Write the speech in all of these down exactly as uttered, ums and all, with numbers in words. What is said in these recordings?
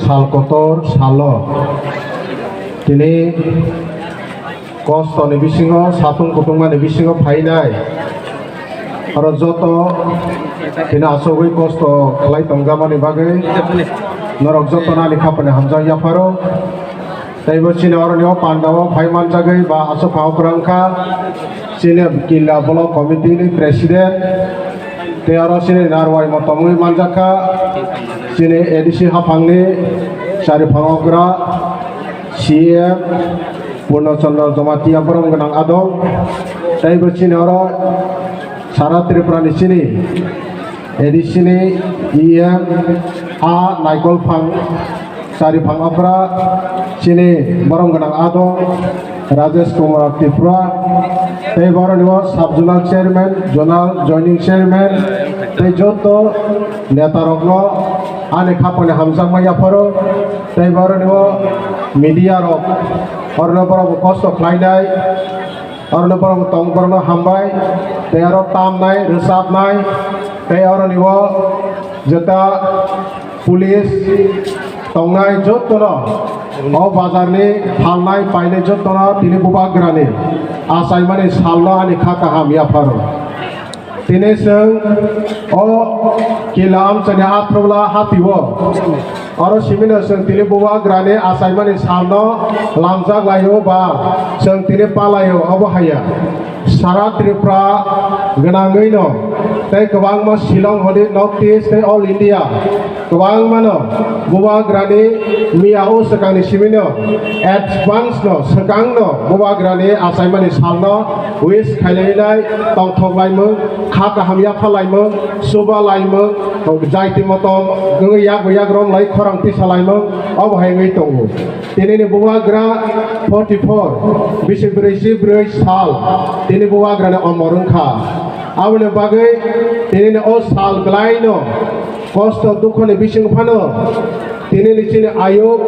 Sal kotor salo tini kostoni bisingo, satung kutungmani bisingo phainai oro joto tini asogwi kosto khlai tongjakmani bagwi norok jotono ani khapani hamjak yapharo. Teibo chini oroni o pandao phai manjagwi ba aswk phano kwrwng kha chini Killa Block Committee ni President, tei oro chini narwai motomwi manjakha chini A D C haphangni chari phangogra C M Purno Chandra Jamatia borom gwnang adong. Teibo chini oro sara Tripura ni chini A D C ni E M a naikol phang chari phang okra chini borom gwnang adong Rajesh Kumar Tripura, tei boroni o sub zonal chairman, zonal joining chairman, tei joto neta rokno ani khapani hamjakma yapharo, tei boroni o media rok orno borok kosto khlainai. Oro no borok tong, borok no hambai, tei oro tamnai, rwchapnai, tei oro ni o jeta police tongnai jotono, o bazar ni phalnai painai jotono tini bubagra ni achaimani salno ani kha kaham yapharo. Tini chwng o Killa amchaini Athrola hati o. Oro simino chwng tini bubagrani achaimani salno lamjak laio ba chwng tini palaio, obo haiya. Sara Tripura gwnangwino tei kwbangma Shillong hodi North East tei All India kwbangmano bubagrani miya o swkangni simino advance no swkangno bubagrani achaimani salno wish khailainai tongthok laimung, kha kaham yapha laimung, suba laimung, jaiti motom wngwi yak yak romlai khorang tisa laimung, obo hai wngwi tongo. Tinini bubagra forty four, bisi brwi si brwi sal, tini bubagrani omor wngkha. Aboni bagwi tinini o sal belaino kosto dukhoni bising phano tinini chini ayuk,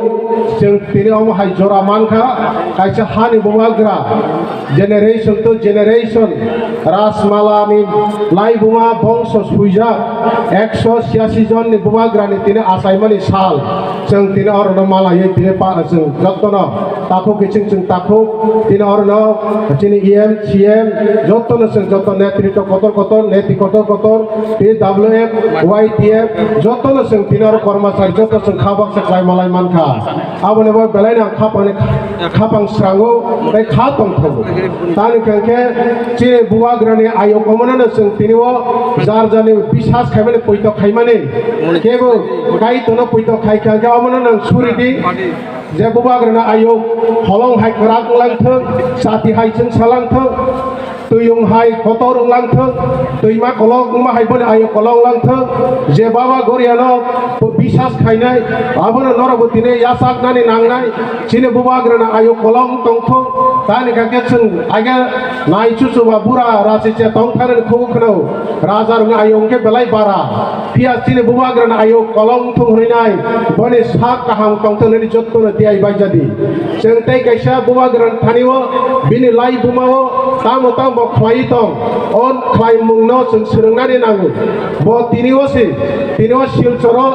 chwng tini omo hai jora mankha, kaisa hani bubagra, generation to generation, Rajmalani laibuma bongso suijak, ekso chiyasi jonni bubagrani tini achaimani sal, chwng tini orono malaiwi tini pa, chwng jotono takhuk kiching chwng takhuk, tini orono chini E M, C M, jotono chwng joto netritw kotor kotor, neti kotor kotor, T W F, Y T F, jotono chwng tini oro kormachari joto chwng kha baksa khlai malai mankha. Aboni bo belai no ang khapang, khapang srango tei kha tongthogo. Tani hwnkhe chini bubagrani ayuk omono no chwng tini o jar jarni bisas khaimani poito khaimani kebo Kaitorno poito khai kha hwnkhe omono no suri di. Je bubagrani ayuk holong hai kwrak wnglang thung, chati hai chwngsa lang thung, twiyung hai kotor wnglang thung, twima kolok wngma hai boni ayuk kolok wnglang thung, je baba goriano bisas khainai, abono norokbo tini yachaknani nangnai, chini bubagrani ayuk kolok wng tong thung, tani kha khe chwng age nai chuchuba bura rasi che tong thanani khubu khwnao, rajarokni ayuk hwnkhe belai bara. Phiya chini bubagrani ayuk kolok wngthung hwnwi nai, boni sak kaham tongthung hwnwi jotono tiyai baijadi. Chwng tei kaisa bubagrani thani-o bini laibuma-o tamo tamo bo khlaiwi tong, o khlaimungno chwng swrwngnani nango. Bo tini-o se, tini-o Silchoro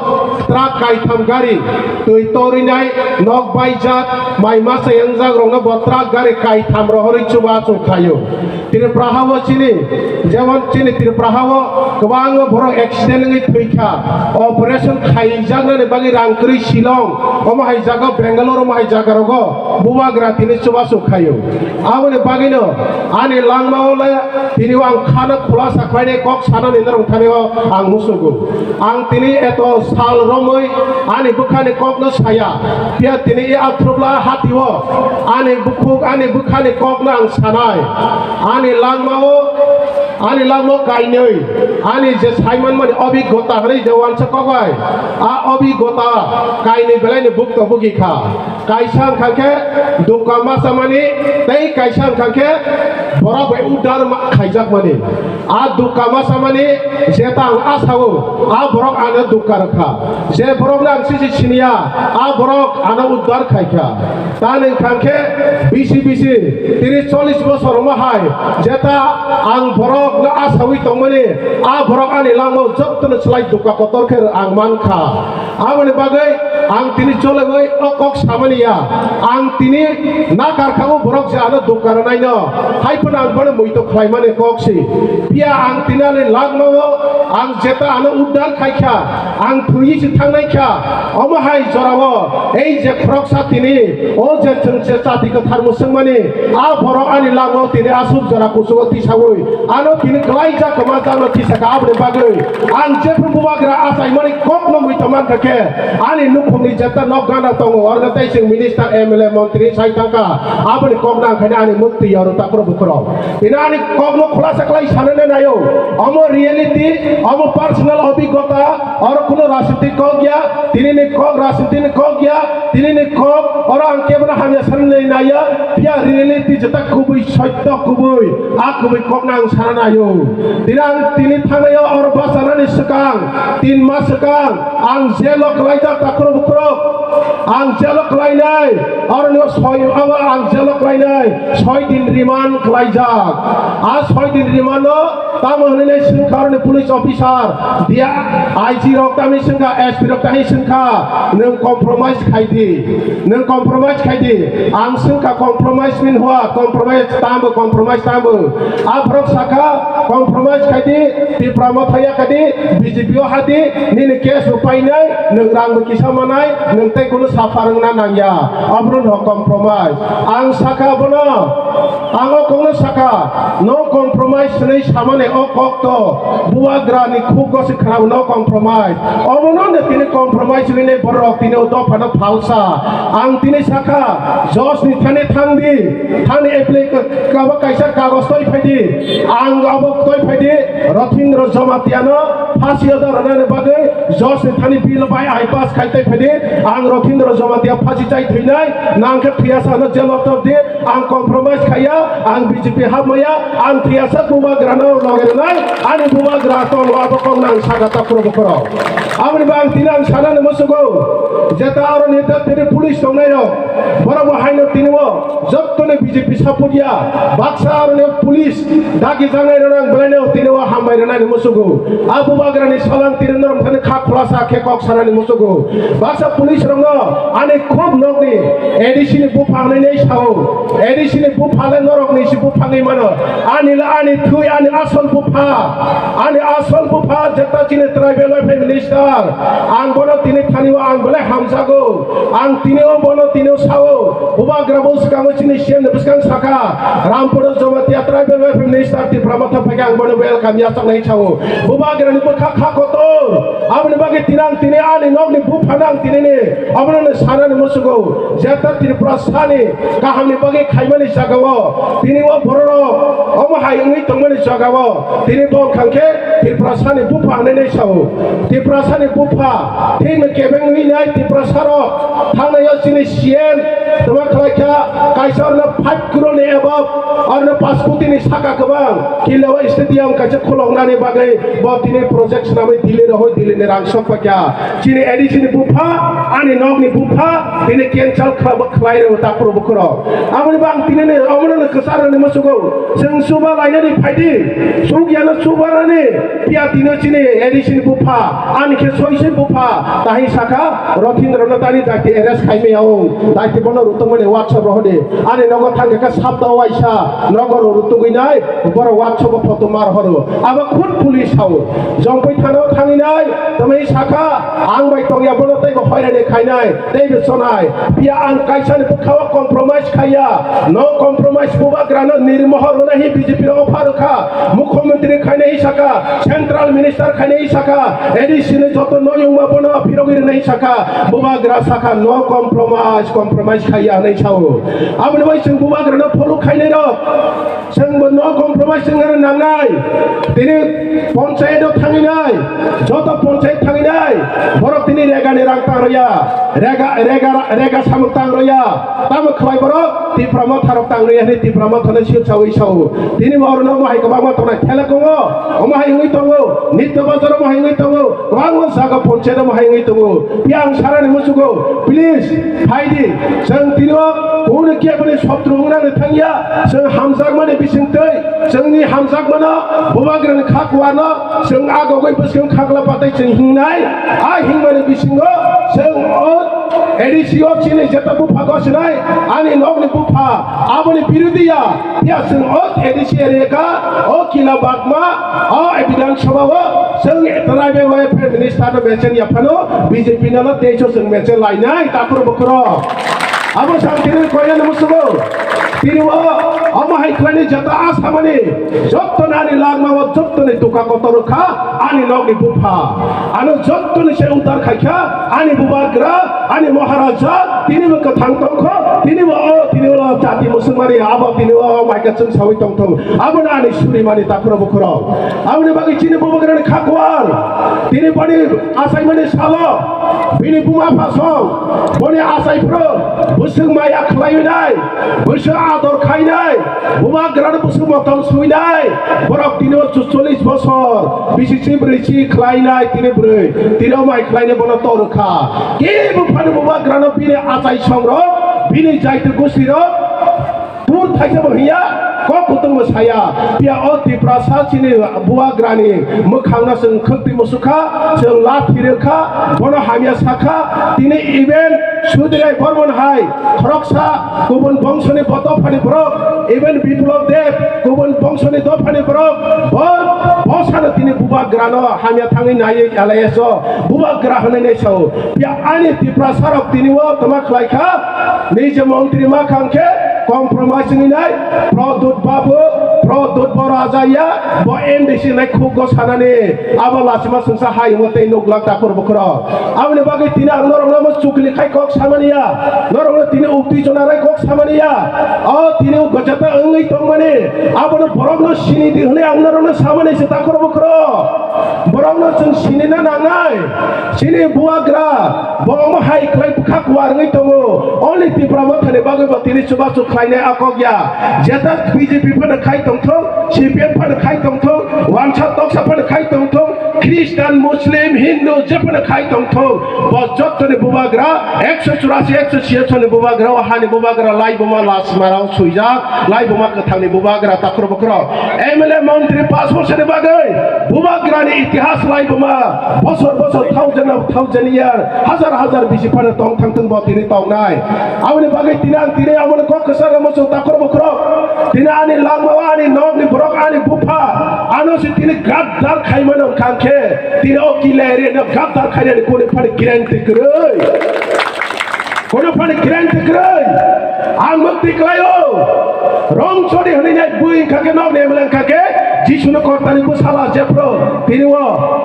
truck kaitham gari twi torwi nai, nok baijak, mai masa yangjak rokno bo truck gari kaitham rohorwi chubachu khaio. Tripura ha-o chini, jemon chini Tripura ha-o kwbangma borok accident wngwi thwi kha, operation khaijaknani bagwi rang kwrwi Shillong, omo hai jaga Bangalore, omo hai jaga rogo bubagra tini chubachu khaio. Aboni bagwino ani langmao le tini ang khana khulasa khlainai kok sanani norok thani-o ang musugo. Ang tini eto sal romwi ani bwkhani kokno saya, phiya tini i Athrubla hati-o ani bukhuk ani bwkhani kokno ang sanai. Ani langmao, ani langmao kainwi, ani je saimanmani obiggota hwnwi je uansa kok bai, a obiggota kainwi belaini bukto bugi kha. Kaisa wngkha khe dukka ma chamani, tei kaisa wngkha khe borok bai udar ma-, khaijakmani. A dukka ma chamani jeta ang a sao, a borok ano dukka rwkha. Je borokno ang sisi siniya, a borok ano udar khaikha. Tani wngkha khe bisi bisi tris chollish bosor omo hai jeta ang borokno a sawi tongmani, a borok ani langmao jotono slai dukka kotor khe ang mankha. Aboni bagwi Ang tini chologwi o kok samani ya. Ang tini nakar kha o borok je ano dukha rwnaino. Hai phano ang bono muitu khlaimani kok si. Phiya ang tini ani langmao ang jeta ano uddar khai kha. Ang thwiwi se thangnai kha. Omo hai jorao ei je khoroksa tini o je chwng je chati kwthar mwswngmani a borok ani langmao tini aswk jora kuchugo tisaui ano tini klaijak kwma jano tisakha aboni bagwi. Ang jephru bubagra achaimani kokno muitu mankha khe, ani nukhungni jeta nok gana tongo, orno tei chwng minister, M L A, montri sai thangkha, aboni kokno ang khaina ani muktwi oro takhro bukhro. Tini ani kokno khulasa khlai sanani naio, omo reality, omo personal obhiggota, oro kuno rajniti kok ya, tinini kok rajnitini kok ya, tinini kok, oro ang kebono hamya sanani naiya, phiya reality jeta kubui sotto kubui, a kubui kokno ang sana naio. Tini ang tini thangnaio oro bachanani swkang, tin mas swkang, ang jelo kwlaijak takhro bukhro, ang jelo kwlainai, oroni soi, abo ang jelo kwlainai, soi din remand kwlaijak. A soi din remand no tamo hwnwi nai swngkha oroni police officer, dia I G rok tamni swngkha, S P rok tamni swngkha, nwng compromise khai di. Nwng compromise khai di. Ang swngkha compromise min hua, compromise tambo, compromise tambo. A borok sakha compromise khai di, Tipra Motha ya khai di, B J P o ha di, nini case bo painai, nwng rang bo kisa manai, nwng tei kunu saphar wngna nangya. Abono no compromise. Ang sakha bono, ang o kokno sakha, no compromise hwnwi samani o kokto bubagrani khuk gosik khwnao no compromise. Omono no tini compromise wngwi borok tini o dophano phalsa. Ang tini sakha, Josh ni thani thangdi, thani apply ka-, kaba kaisa kagos toi phaidi. Ang abo toi phaidi, Rothindra Jamatia no phasi oda rwnani bagwi Josh ni thani bill bai I pass khai toi phaidi. Ang Rothindra Jamatia phasi chai thwinai, nang khe thwiyasa no jail o tobdi. Ang compromise khaiya, ang B J P hapmaya, ang thwiyasa bubagrano loge rwnai, ani bubagra tongo, abo kokno ang sakha takhro bukhro. Aboni bo ang tini ang sanani musugo, jeta aro neta tini police tongnai rok, borok bo haino tini o jottoni B J P support ya, baksa aro ni police dagi jangnai rok ang belaino tini o hambai rwnani musugo. A bubagrani salang tini norok thani kha khulasa khe kok sanani musugo. Baksa police rokno ani khub nokni A D C ni bupha hwnwi sao. A D C ni bupha le norokni si bupha wngwi mano. Ani le ani thwi, ani asol bupha. Ani asol bupha jeta chini tribal welfare minister. Ang bono tini thani o ang belai hamjago. Ang tini o bono tini o sao. Bubagra bo swkango chini C M ni bwskang sakha. Rampuro Jamatia tribal welfare minister Tipra Motha phai khe ang bono welcome yachaknai sao. Bubagrani bwkha kha kotor. Aboni bagwi tini ang tini ani nokni buphano ang tinini obono sanani musugo, jeta Tripura sani kahamni bagwi khaimani jagao tini o bororok omo hai wngwi tongmani jagao tini bo wngkha khe Tripura sani bupha hwnwi sao. Tripura sani bupha thikno kebeng wngwi nai Tripura sarok thangnai o chini C M twma khlai kha kaisa orno five crore ni above orno pasputini saka kwbang Khilwa stadium kaisa khuloknani bagwi bo tini project swnamwi Delhi rohoi Delhi ni rang sok paikha. Chini A D C ni bupha ani nokni bupha tini cancel khlai rw ta puro bukhuro. Aboni bang tini ni omono kwchar ni musugo chwng chuba lainani phaidi chugyano chuba rani phiya tini chini A D C ni bupha ani khe soisoi bupha tahi sakha Rothindra no tani dakti arrest khaimaya o dakti bono rutungmani workshop rohodi ani nogo thangkhe khe sapta waisa nogo rutugwi nai. Borok workshop o photo mar horo. Abo khun police sao. Jongpui thana o thangwi nai, tamo sakha, ang bai tongya bono teibo hoirani khainai, teibo chonai. Phiya ang kaisa ni bwkha o compromise khaiya. No compromise bubagra no nirmohor hwnwi hi B J P rok pharwkha. Mukhyamantri khainai hi sakha, central minister khainai hi sakha, A D C ni joto noyungma bono phirogwi rwnai hi sakha. Bubagra sakha no compromise, compromise khaiya hwnwi sao. Aboni bai chwng bubagra no follow khainai rok. Chwng bo no compromise wngna nangnai. Tini ponchayat o thanginai, joto ponchayat thanginai, borok tini rega ni rang tang rwya, rega, rega, rega samung tang rwya. Tamo khlai borok Tipra Motha rok tang rwya hwnwi Tipra Motha no sil sawi sao. Tini bo oro no omo hai kwbangma tongnai thela kongo, omo hai wngwi tongo, nitto bazar omo hai wngwi tongo, kwbangma jaga ponchayat omo hai wngwi tongo. Phiya ang sarani musugo, please, phaidi, chwng tini o kunu keboni sotru wngna thangya, chwng hamjakmani bisingtwi, chwngni hamjakmano, bubagrani kha kuarno, chwng agogwi bwskang khagla patwi chwng hingnai, a hingmani bisingo, chwng o A D C o chini jeta bupha gosinai, ani nokni bupha, aboni birudiya, phiya chwng o A D C area ka, o Kila Bagma, o Bidhan Sabha o, chwng Tribal Welfare Minister no mention ya phano, B J P no no teiso chwng mention lainai, takhro bukhro. Abo sang tini koina no musugo. Tini o, omo hai khlaini jeta asamani, jotto nani langma o jotto ni duka kotor kha, ani nokni bupha. Ano jotto ni se udar khai kha, ani bubagra, ani Maharaja, tini bo kwthang tongkho, tini bo o, tini bo jati Musulmani, abo tini o, maika chwng sawi tongthong. Abo no ani suri mani takhro bukhro. Aboni bagwi chini bubagrani khakwar, tini bani achaimani salo, bini buma phasong, boni achai phro, bwswk maya khlaiwi nai, bwswk ador khainai, bubagrano bwswk motom swinai, borok tini o cholish bosor, bisi si bwrwi si khlainai tini bwrwi, tini o mai khlainai bono torwkha. Kebo phano bubagrano bini achai songrok, bini jaiti gustirok, Tun thaisa bo hiya, kok kutung bo saya. Pia o Tiprasa chini bubagrani mwkhangno chwng khwtwi musukha, chwng lathi rwkha, bono hamya sakha. Tini even Sudirai Bormon hai khoroksa kubun bongsoni bo dophani borok, even Biplab Deb kubun bongsoni dophani borok, bo, bo sano tini bubagrano hamya thangwi naiwi L I S o bubagra hwnwi nai sao. Pia ani Tiprasarok tini o toma khlai kha, nije montri ma khang khe compromise wngwi nai, Pradyot Babu, Pradyot bo raja ya, bo M D C nai khuk go sanani, abo lachima sungsa hai wngwi tei nuk lak takhur bukhro. Aboni bagwi tini ang norokno omo chukli khai kok samani ya, norokno tini uktwi chonarwi kok samani ya, o tini o gojata wngwi tongmani, abono borokno sini di hwnwi ang norokno samani se takhur bukhro. Borokno chwng sinina nangnai. Chini bubagra bo omo hai khlai bwkha kuar wngwi tongo. Only Tipra Mothani bagwi bo tini chubachu khlainai a kok ya. Jeta B J P phano khai tongthok, C P M phano khai tongthok, wansa toksa phano khai tongthok, Christian, Muslim, Hindu je phano khai tongthok. Bo jottoni bubagra, ekso churasi, ekso chiyasoni bubagra, o hani bubagra laibuma lasmarao suijak, laibuma kwthangni bubagra takhro bukhro. M L A montri pash bosoni bagwi bubagrani itihas laibuma bosor bosor, thousand of thousand year, hazar hazar bisi phano tong thangthung bo tini tongnai. Aboni bagwi tini ang tini abono kok kwcharo muchung takhro bukhro. Tini ani langmao ani nokni borok ani bupha ano se tini gaddar khaimano wngkha khe tini o kile ere no gaddar khainani kuni phani guarantee kwrwi. Kono phani guarantee kwrwi. Ang mukti khlaio. Rong chori hwnwi nai bui wngkha khe, nokni M L A wngkha khe, Jisuno kortani bwsala jephru tini o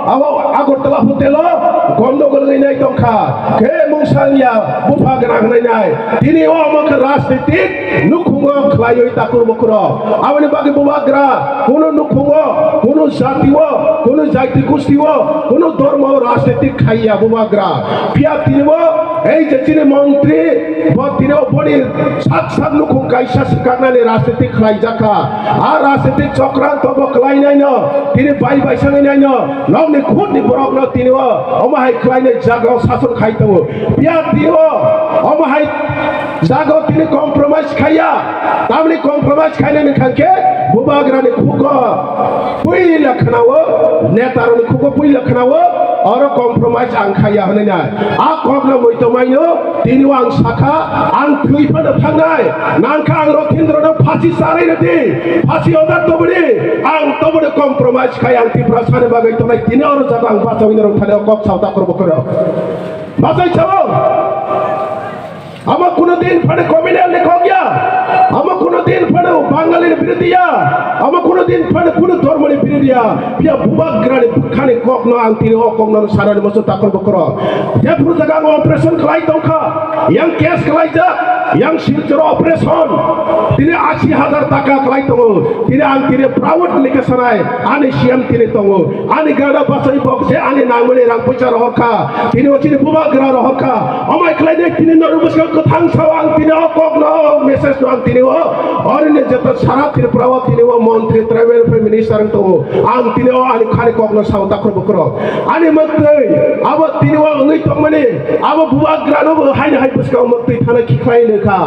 abo Agartala hotel o gondogol wngwi nai tongkha. Khe mungsa wngya bupha gwnang hwnwi nai. Tini o omo khe rajnitik nukhungo khlaiwi takhur bukhro. Aboni bagwi bubagra kunu nukhungo, kunu jatio, kunu jaiti gustio, kunu dhormo rajnitik khaiya bubagra. Phiya tini o Ei je chini montri, bo tini o boni sak sak nukhung kaisa swkaknani rajniti khlaijakha. A rajniti chokranto bo khlainaino, tini bai bai sangwi naino, nokni khutni borokno tini o omo hai khlainai jagao sason khai tongo. Phiya tini o omo hai jagao tini compromise khaiya, tamni compromise khainani wngkha khe bubagrani khugo puila khwnao, netarokni khugo puila khwnao, oro compromise ang khaiya hwnwi nai. A kokno muitu maino, tini o ang sakha, ang thwi phano thangnai, nangkha ang Rothindrono phasi charwi rwdi, phasi order tobodi, ang tobodi compromise khai ang Tiprasani bagwi tongnai, tini oro jaga ang bachawi norok thani o kok sao takhro bukhro. Bachai sao? Amo kuno din phano communal ni kok ya, amo kuno din phano Bangali ni birudiya, amo kuno din phano kuno dhormo ni birudiya, biya bubagrani bwkhani kokno ang tini o kokno sanani muchung takhro bukhro. Jephru jaga ang operation khlai tongkha, yang case khlaijak, yang Silchar operation, tini ashi hajar taka khlai tongo, tini ang tini proud ni khe sanai, ani C M tini tongo, ani gana bachai bok se ani nangmani rang puisa rohor kha, tini o chini bubagra rohor kha, omai khlai de tini norok bwskango kwthang sao ang tini o kokno message no ang tini o, orini jeta sara Tripura o tini o montri tribal welfare minister ang tongo, ang tini o ani khani kokno sao takhro bukhro. Ani mwktwi abo tini o wngwi tongmani, abo bubagrano bo haino hai Bwskang mwktwi thana khiklai nokha.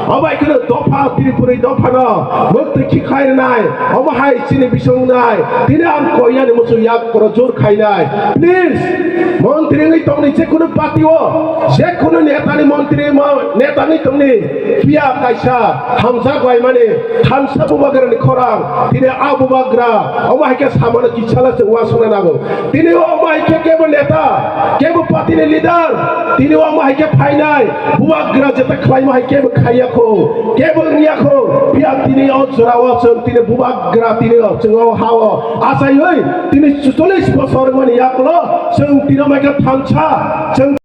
Omo hai kheno dopha Tripuri dophano mwktwi khiklai rwnai. Omo hai chini bisong nai. Tini ang koinani muchung yak koro jor khainai. Please, montri wngwi tongni je kunu party o, je kunu netani montri mo-, netani tongni phiya kaisa hamjak laimani thansa bubagrani khorang. Tini a bubagra omo hai khe samano kisala se uansukna nango. Tini omo hai khe kebo neta, kebo party ni leader, tini omo hai khe phainai, bubagra jeta khlaima hai kebo khaiya kho, kebo wngya kho, phiya tini o jora o chwng tini bubagra tini o chwng o ha o achaiwi tini chuchollis bosor mani yaklo chwng tini omo hai khe thansa, chwng